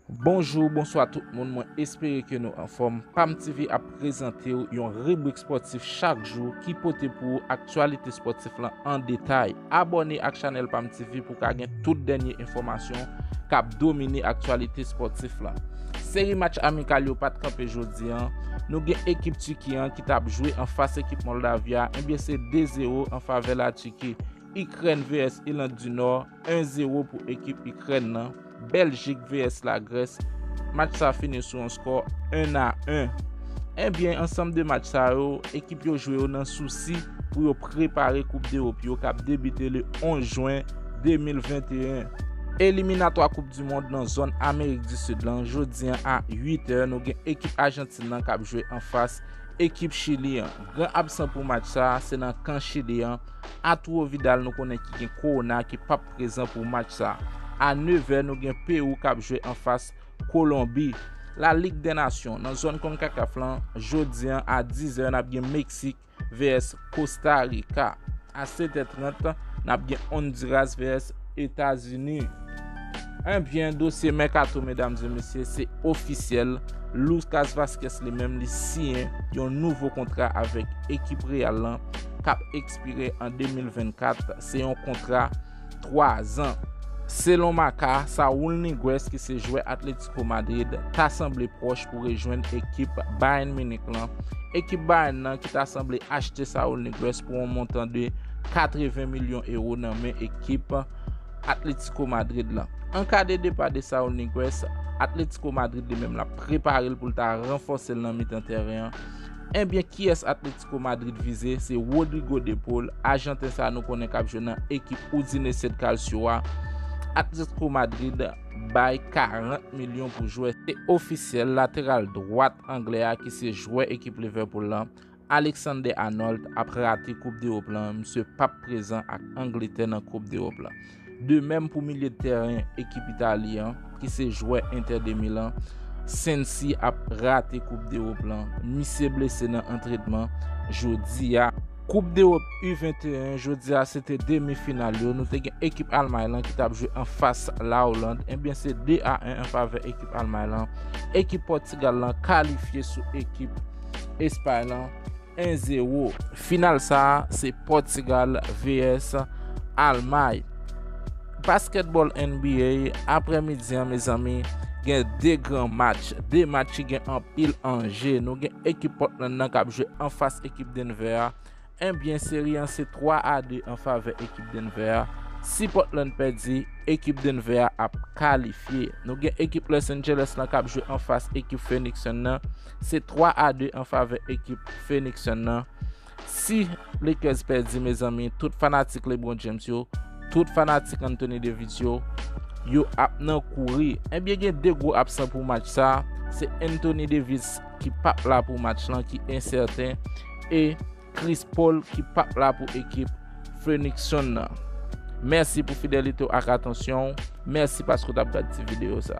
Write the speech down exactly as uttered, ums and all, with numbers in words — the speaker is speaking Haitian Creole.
Bonjou, bonswa tout moun, mwen espere ke nou anfòm. Pam T V ap prezante w yon ribrik spòtif chak jou ki pote pou ou aktyalite spòtif lan an detay. Abòne ak chanèl Pam T V pou w ka gen tout dènye enfòmasyon k ap domine aktyalite spòtif lan. Seri match amikal yo pa t kanpe jodi an. Nou gen ekip Tiki an ki t ap jwe anfas ekip Moldavi a, ebyen se de zewo an favè Latiki. Ikrèn vs Iland di Nò, en zewo pou ekip Ikrèn nan. Bèljik vs Lagrès, match sa fini sou yon skò en a en. Ebyen, ansanm de match sa yo, ekip yo jwe yo nan sousi pou yo prepare Koup Dewòp yo k ap debite le onz jen de mil venteyen. Eliminatwa Koup di Mond nan zòn Amerik di Sid lan, jodi an a uit è, nou gen ekip Ajantin nan k ap jwe anfas ekip Chili an. Gran absan pou match sa, se nan kan Chili an, Arturo Vidal nou konnen ki gen kowona ki p ap prezan pou match sa. A nèf è, nou gen Pewou k ap jwe anfas Kolonbi. La Ligue des Nations, nan zòn Konkakaf lan, jodi an a diz è, n ap gen Meksik vs Kosta Rika. A sèt è trant, n ap gen Honduras vs Etazini. Ebyen, dosye mèkato, medam e mesye, se ofisyèl. Lucas Vazquez li menm, li siyen yon nouvo kontra avèk ekip Real lan k ap ekspire an de mil vennkat. Se yon kontra twa zan. Selon Marca, Saúl Ñíguez, ki se jwè Atlético Madrid, ta sanble pwòch pou rejwenn ekip Bayern Munich lan. Ekip Bayern nan ki ta sanble achte Saúl Ñíguez pou yon montan de katreven milyon ewo nan men ekip Atlético Madrid lan. An ka de depa de Saúl Ñíguez, Atlético Madrid li menm l ap prepare l pou l ta ranfòse l nan mitan tèren an. Ebyen, kiyès Atlético Madrid vize? Se Rodrigo de Paul, Ajanten sa nou konnen k ap jwe nan ekip Udinese de Calcio a. Atlético Madrid bay karant milyon pou jwè. Se ofisyèl, lateral dwat anglè a ki se jwè ekip Liverpool lan, Alexander Arnold, ap rate Koup Dewòp lan. Misye p ap prezan ak Angletè nan Koup Dewòp lan. De menm pou milye de tèren ekip Itali an, ki se jwè Inter de Milan, Sensi ap rate Koup Dewòp lan. Misye blese nan antrenman jodi a. Koup Dewòp U venteyen, jodi a se te demi final yo. Nou te gen ekip Almay lan ki t ap jwe anfas Laoland. Ebyen, se de a en an favè ekip Almay lan. Ekip Pòtigal lan kalifye sou ekip Espay lan, en zewo. Final sa a, se Pòtigal vs Almay. Basketball N B A, aprèmidi an, mezanmi, gen de gran match. De match ki gen anpil anje. Nou gen ekip Portland nan k ap jwe anfas ekip Denver a. Ebyen, seri an se twa a de an favè ekip Denver a. Si Portland pèdi, ekip Denver a ap kalifye. Nou gen ekip Los Angeles lan k ap jwe anfas ekip Phoenix Sun nan. Se twa a de an favè ekip Phoenix Sun nan. Si Lakers pèdi, mezanmi, tout fanatik LeBron James yo, tout fanatik Anthony Davis yo, yo ap nan kouri. Ebyen, gen de gwo absan pou match sa. Se Anthony Davis ki p ap la pou match lan, ki ensèten, e Chris Paul ki p ap la pou ekip Phoenix Sun nan. Mèsi pou fidelite w ak atansyon w. Mèsi paske w t ap gad ti videyo sa.